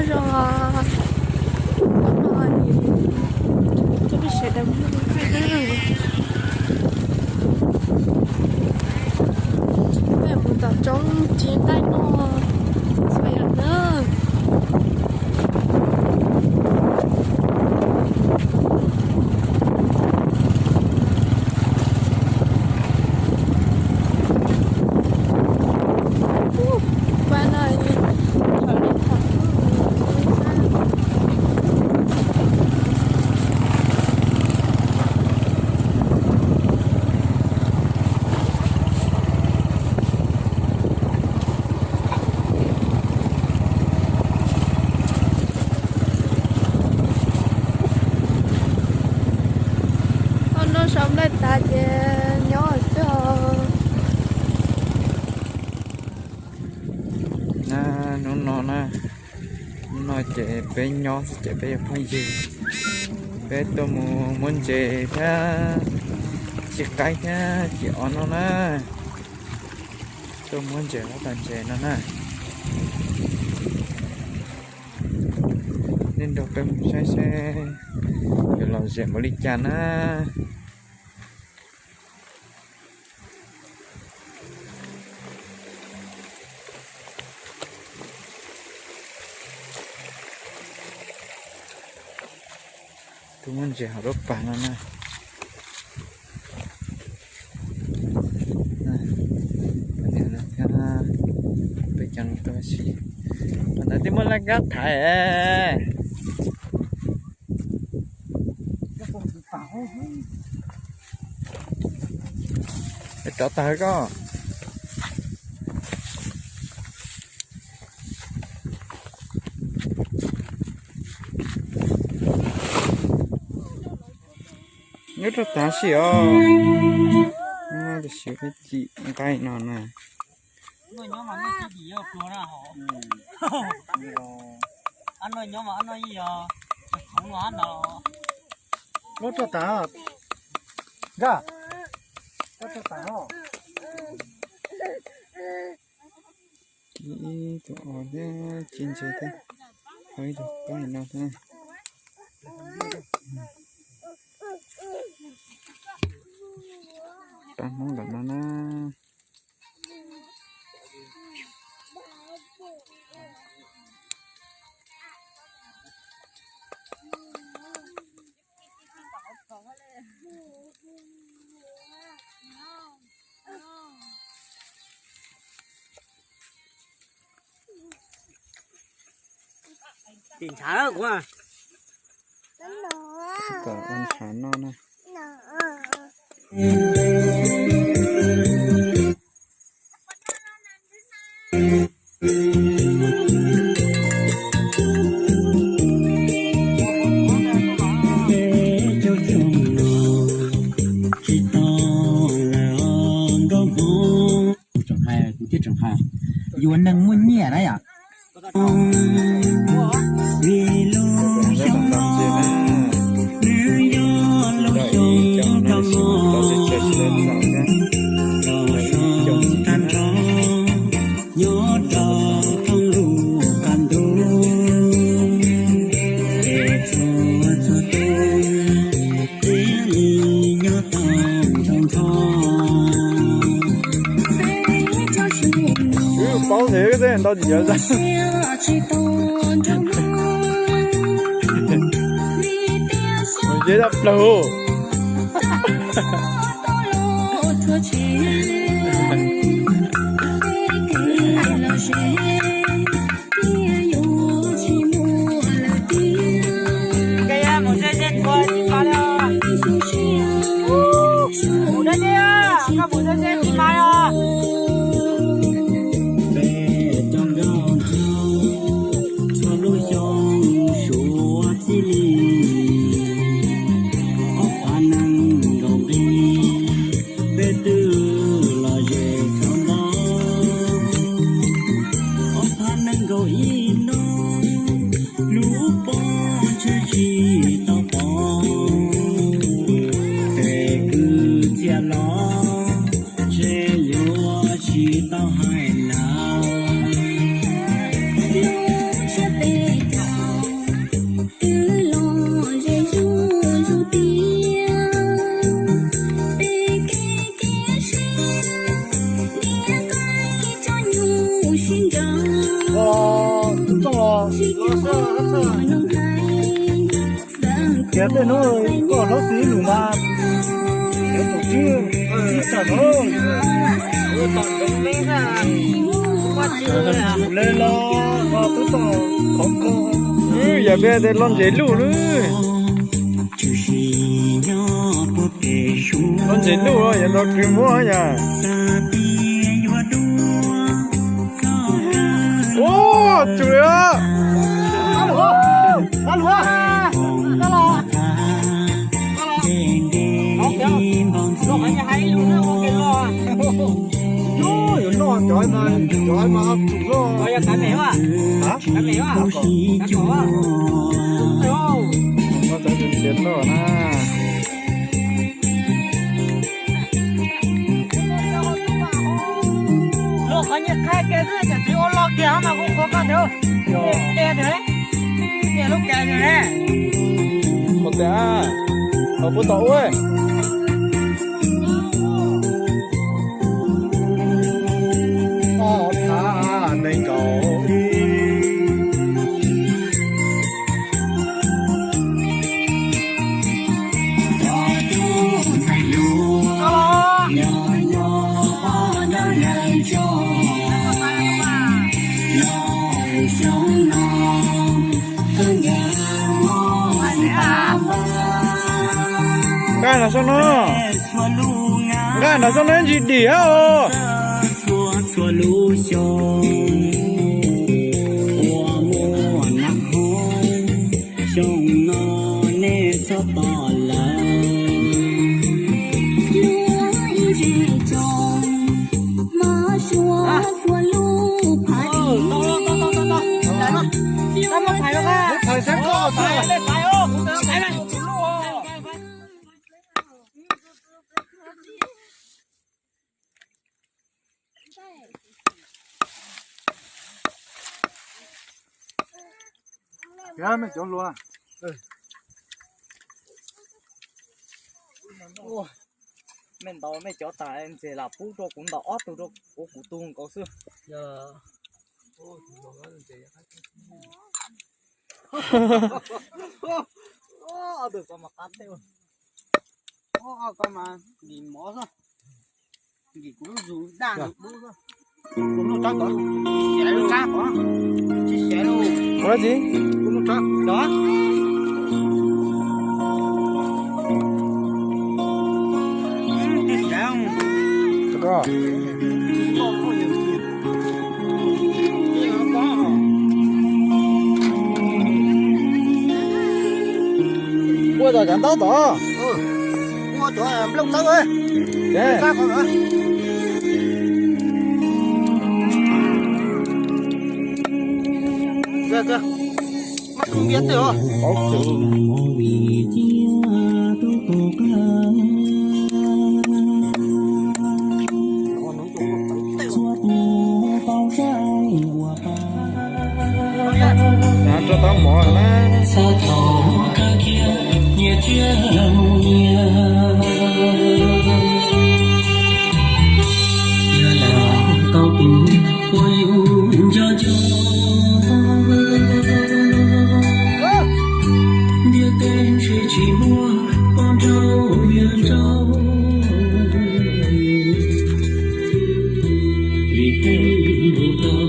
Cov peb sawv daws mus, peb mus tom roob tsis nqaij no, txhua yam na. Ob hnub sau nplaig tas ces nyob xwb os. Na, hnub no na, hnub no ces peb nyob xwb ces peb yog phooj ywg, peb tuaj mus muab ntses thiab, tsis qaib thiab ces ob no na, tuaj muab ntses hauv tag ntses no na. Nej nrog peb mus saib seb yuav lom zem npaum li cas na. Tuaj muab ntses hauv lub pas no na. Peb cov no tuaj si, qhov ntawd twb muab laj kab thaiv. Rov tag koj. Nyob rau tav si os. Tam sim peb cim nqaij no na. Lub rau tav, nkaj, lub rau tav os. Cim ib tug os thiab cim ntses thiab, ho ib tug pob no thiab. Pab Hmoob ntawm no na. Tim ntshav kuv. Tab tom ua ntshav noj na. Tseem hais, kuv thiaj tseem hais, yuav neeg muaj nyiaj na yom. Vim lub xyoo no nws yog lub xyoo rau mos, rau tag nrho, nyob rau thoob lub qab ntuj, es txhua txhua tus thiaj li nyob tau nrog nrog. Paub ntawd ntau tsis yog zaj. Mus zeb dab plaug. Peb cov nkauj nraug txhua lub xyoo suav txij li ob phav nees nkaum nqe, peb twb los ze xov nto. Ob phav nees nkaum ib no, lub pob ntseg tsis tau pom, tes kwv txhiaj los ntshe yuav tsis tau hais lawm. Lub ntsej pem Tias tej hnub koj hlub txiv ib lus mas, yuav tus tswb ib tag no. Tus le los no twb tau qhov ko. Yam peb tej loj ntses luj lawm. Loj ntses luj yam no kws muab yam. Ua, tsum li os. Yuav noj cov no, cov no tsum loj. Hab? Noj cov ntses loj na. Luag qhov nyiaj qhaib kiag xwb, cov txiv ua loj kiag mas kuv qhuas koj ntawd. Tiag tiag, tiag lub kais ntawd ne. Ua tiag, tau puab tau ua. Ob phav nees nkaum ib. Nqaj nram zoj no, nqaj nram zoj no ntsis dim hab os. Xyoo no nej txhob pom lawm. Lub ntses coo, mob suab txhua lub phav. Mej cov hluas, mej ntaus mej cov tas ntses lam pub rau kuv ntaus ob tug rau kuv, kuv tu nkaus xwb. Ob tug ko mas qab teb. Ob ko mas nkim mov xwb. Nkim kuv lub zug daj dub xwb. Kuv lub rab ko, xyaiv lub rab ko, tsis xyaiv lub. Ua dab tsi? Kuv lub rab ko. Tsis xyaiv. Ua tom cov ntaub tom. Ua cov nplooj tawb. Mas tus npias twg os? Rau tau mov na. Txog thaum kawg kiag nyias txiaj mus nyias. Yog lam tau tus uas yus nco nco. Ntiaj teb ntshe tsis muaj poj nrauj yawg nrauj. Vim tej ntu tau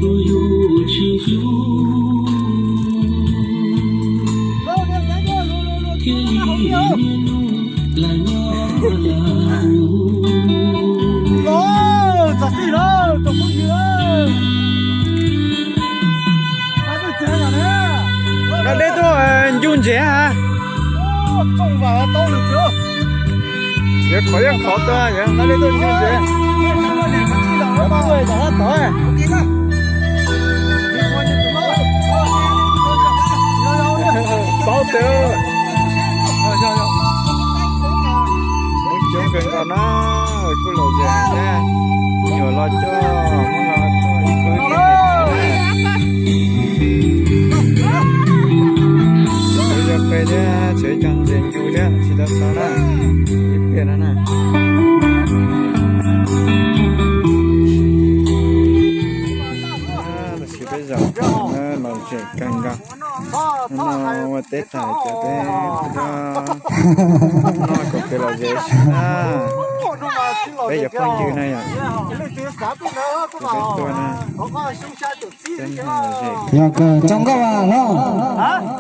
tus yus tsis hlub. Thiaj li niaj hnub lam nyob lam ua. Txog txij lawm tus phooj ywg. Nqa dej tuaj ncu ntses ha. Yuav khov yeej khov tag, nqa dej tuaj ncu ntses. Tod, paub tias coob kawg nkaus na, kuj lom zem na, me nyuam los coj, muab los coj ib tug ib tug na. Yog qe thiab tseem coj ntses ncu thiab tsis tau txog na, ib pliag no na. Tam sim peb zaum los Zem kawg nkaus. No ua teb tas cov peb noj kaum kev lom zem na. Peb cov phooj ywg na yom. Peb tuaj na. Peb noj lom zem. Yog kawg tsaug nkauj los,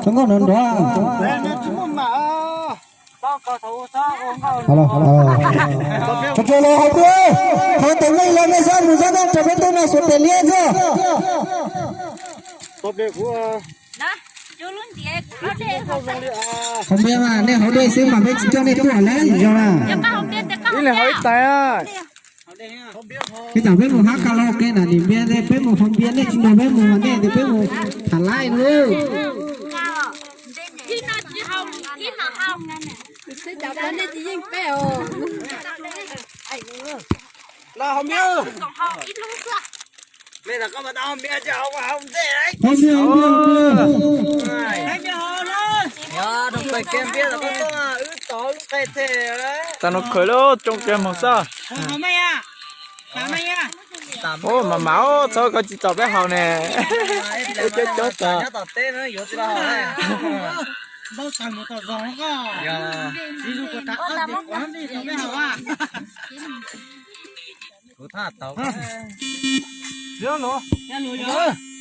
tsaug nkauj nrov nrov. Tso tso los hauv peb, hauv tus neeg los nej sab mus sab na, rau peb tuaj na xuas tes liab xwb. Hauv npias mas nej hauv dej xwb mas peb tsis coj nej tuaj lawm zoo na. Ib leeg hauv ib tais. Peb tam peb mus hab karaoke na nim npias, peb mus hauv npias nej tsis nrog peb mus, nej tias peb mus tham laib lawm. Los hauv npias. Hauv npias, hauv npias, hauv npias. Tau nus khwv lub tsoo kiag moog xwb. Ua mas mas txhob koj tsis txaus peb haus ne. Ua coob coob txog.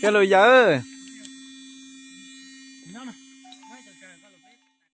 Coj lug yawm.